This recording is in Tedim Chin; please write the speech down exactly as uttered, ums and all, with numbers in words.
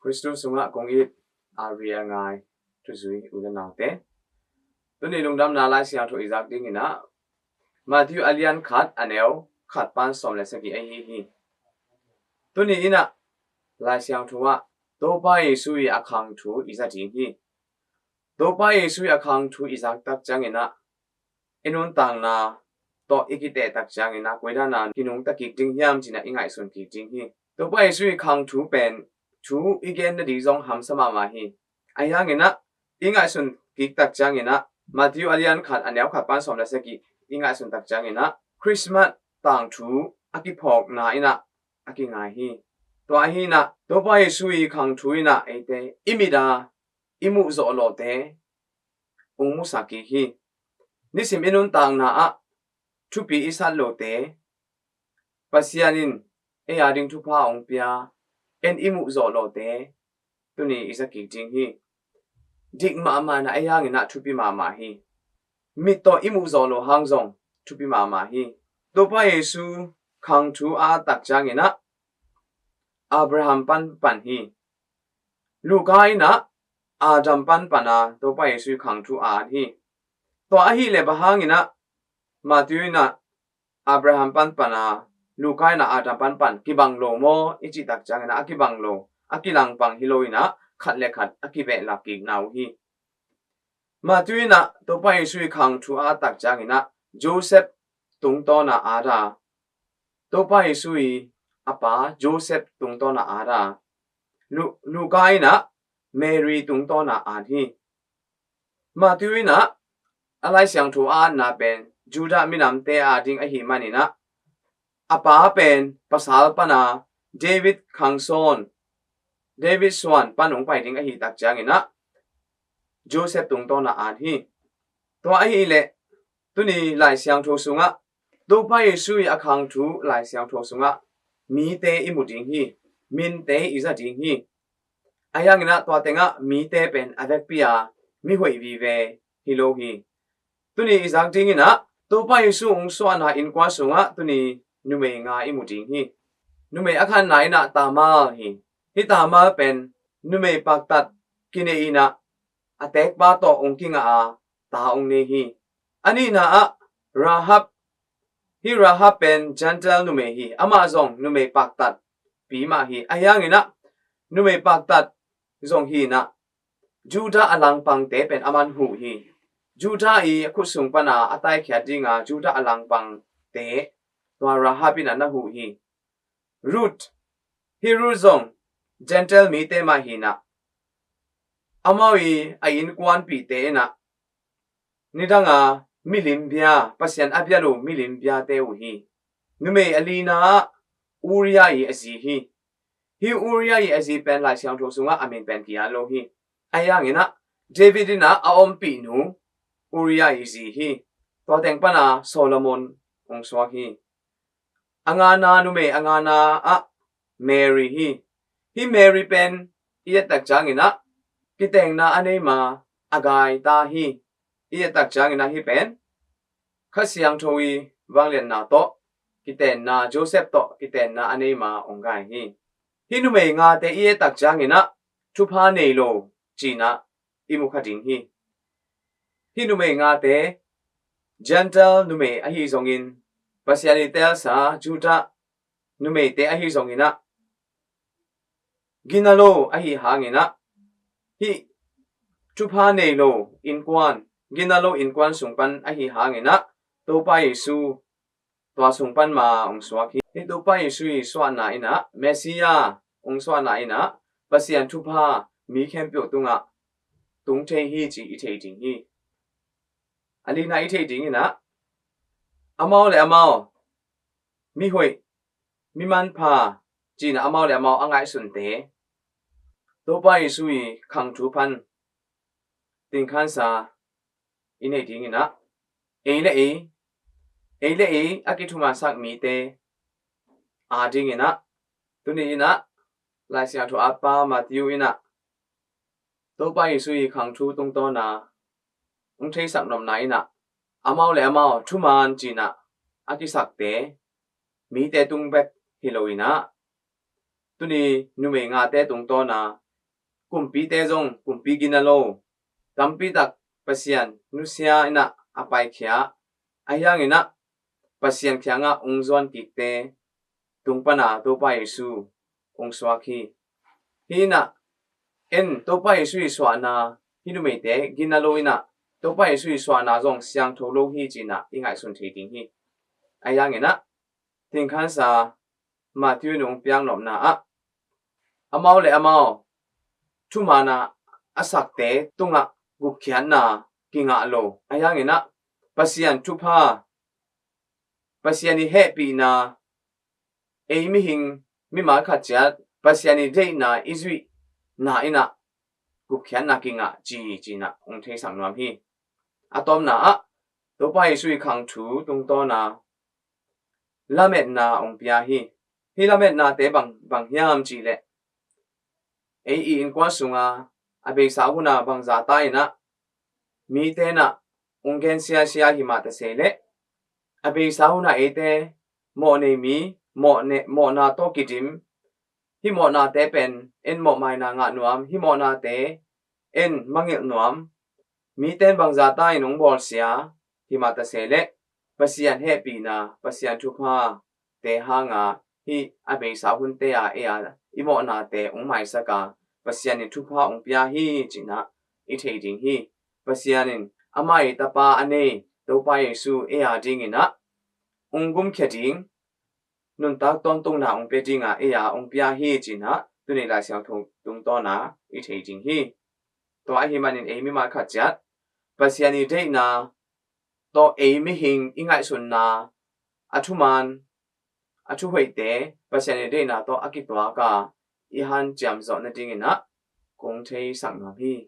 Khristu sungah kong it, a ri a ngai, thuzui u le naute. Tuni lungdamna Lai Siangtho i zak dingin ah, Matthew a lian khat a neu khat pan sawm le sagih ahi hi. Tuni in ah Lai Siangtho ah Topa Jesu i a khang thu i za ding hi. Topa Jesu i a khang thu i zak tak ciangin ah, i nuntakna tawh i kiteh tak ciangin ah, koi dan a kinungta kik ding hiam ci-in ah i ngaihsun kik ding hi. Topa Jesu i khang thu pen thu i gen nading zong hamsa mahmah hi. Ahi hangin ah i ngaihsun kik tak ciangin ah, Matthew a lian khat a neu khat pan sawm le sagih i ngaihsun tak ciangin ah, Christmas tangthu a kiphawkna in ah a kingai hi. Tua ahi in ah, Topa Jesu i khang thu in ah eite i mit a i muh zawh lawhte ung musak kik hi. Nisim i nuntakna ah thupi i sat lote, Pasian in ei a ding thupha ong pia, en i muh zawh lawhte tuni i za kik ding hi. Dik mahmah in ah, ahi hangin ah thupi mahmah hi. Mit tawh i muh zawh loh hang zong thupi mahmah hi. Topa Jesu khang thu a at tak ciangin ah Abraham pan pan hi. Luka in ah Adam pan pan a Topa Jesu i khang thu a at hi. Tua ahih leh bang hangin ah Matthew in ah Abraham pan pan a, Luka in ah Adam pan pan kibang lo maw i cih tak ciangin ah, a kibang lo, a kilangpang hi lo in ah, khat le khat a kibehlap kikna uh hi. Matthew in ah Topa Jesu i khang thu a at tak ciangin ah Joseph tungtawn a at a, Topa Jesu i a pa Joseph tungtawn a at a, Lu-, Luka in ah Mary tungtawn a at hi. Matthew in ah a Lai Siangtho a atna pen Judah minamte a ding ahih manin ah, a pa pen pasal pan a David khang sawn, David suan pan ong pai ding ahih tak ciangin ah Joseph tungtawn a at hi. Tua ahih leh tuni Lai Siangtho sungah Topa Jesu i a khang thu Lai Siangtho sungah mite i mu ding hi, minte i za ding hi. Ahi hangin ah tua tengah mite pen a vekpi a mi hoih vive hi lo hi. Tuni i zak dingin ah Topa Jesu ong suahna innkuan sungah tuni numei nga i mu ding hi. Numei a khatna in ah Tamar hi. Hih Tamar pen numei paktat kinei in ah a tekpa tawh ong kingah a ta ong nei hi. A nihna ah Rahab, hih Rahab pen Gentile numei hi. Amah zong numei paktat pi mah hi. Ahi hangin ah numei paktat zong hi in ah Judah a langpangte pen aman huh hi. Judah i a khut sung pan a a taikhiat ding a Judah a langpangte tua Rahab in ah na huh hi. Ruth, hih Ruth zong Gentile mite mah hi in ah, amau i a innkuanpihte in ah nidang a milim bia, Pasian a bia lo milim biate uh hi. Numei a lina ah Uriah i a zi hi. Hih Uriah i a zi pen Lai Siangtho sungah a min pen ki-at lo hi. Ahi hangin ah David in ah a ompihnu Uriah i zi hi. Tua teng pan a Solomon ong suak hi. A ngana numei a ngana ah Mary hi. Hih Mary pen i et tak ciangin ah kitenna a nei ma a gai ta hi. I et tak ciangin ah hih pen Kha Siangtho i vangliatna tawh kitenna, Joseph tawh kitenna a nei ma ong gai hi. Hih numei ngate i et tak ciangin ah thupha nei lo ci-in ah i mu kha ding hi. Hih numei ngate Gentile numei ahi zongin, Pasian i teelsa Judah numeite ahi zongin ah gina lo ahi hangin ah, hih thupha nei lo innkuan, gina lo innkuan sung pan ahi hangin ah Topa Jesu tua sung pan ma ong suak hi. Hih Topa Jesu i suahna in ah, Messiah ong suahna in ah Pasian thupha mi khempeuh tungah tung thei hi ci i thei ding hi. A lina i thei dingin ah amau le amau mihoih, mi manpha ci-in ah amau le amau a ngaihsunte Topa Jesu i khang thu pan tingkhansa i neih dingin ah, ei le ei, ei le ei a kithumansak mite a dingin ah, tuni in ah Lai Siangtho a pa Matthew in ah Topa Jesu i khang thu tungtawn a ong theisak nopna in ah, amau le amau thuman ci-in ah a kisakte mite tung bek hi lo in ah, tuni numei ngate tungtawn a kumpite zong kumpi gina lo, tampi tak Pasian nusia in ah a paikhia, ahi hangin ah Pasian kiangah ung zuan kikte tung pana Topa Jesu ung suak hi. Hih in ah en Topa Jesu i suahna, hih numeite gina lo in ah Topa Jesu i suahna zong siangtho lo hi ci-in ah i ngaihsun thei ding hi. Ahi hangin ah Thingkhansa Matthew in ung piaknopna ah, amau le amau thumaana a sakte tungah gupkhiatna kingah lo, ahi hangin ah Pasian thupha, Pasian i hehpihna, ei mihing mimal khat ciat Pasian i deihna i zuihna in ah gupkhiatna kingah ci ci-in ah ung theisak nuam hi. A tawpna ah Topa Jesu i khangthu tungtawna lametna ung pia hi. Hih lametnate bang, bang hiam cih leh, ei i innkuan sunga a beisa huna bangzah ta in ah mite in ah ung gen siasia hi mah ta se leh, a beisa huna eite mawh nei mi, mawh ne, mawhna tawh kidim, hih mawhnate pen en mawhmaina ngah nuam, hih mawhnate en mangilh nuam, mite in bangzah ta in ung bawlsia hi mah ta se leh, Pasian hehpihna, Pasian thupha te hanga hih a beisa hunte a ei a i mawhnate ung maisak a, Pasian in thupha ung pia hi ci-in ah i thei ding hi. Pasian in amah i tapa a nei Topa Jesu ei a dingin ah ung gumkhia ding, nuntak tawntungna ung pia dinga ei a ung pia hi ci-in ah tuni Lai Siangtho tungtawna i thei ding hi. Tua ahih manin ei mimal khat ciat Pasian i deihna tawh ei mihing i ngaihsunna, a thuman, a thuhoihte Pasian i deihna tawh a kituak a i hanciam zawh nadingin ah kong theisak nuam hi.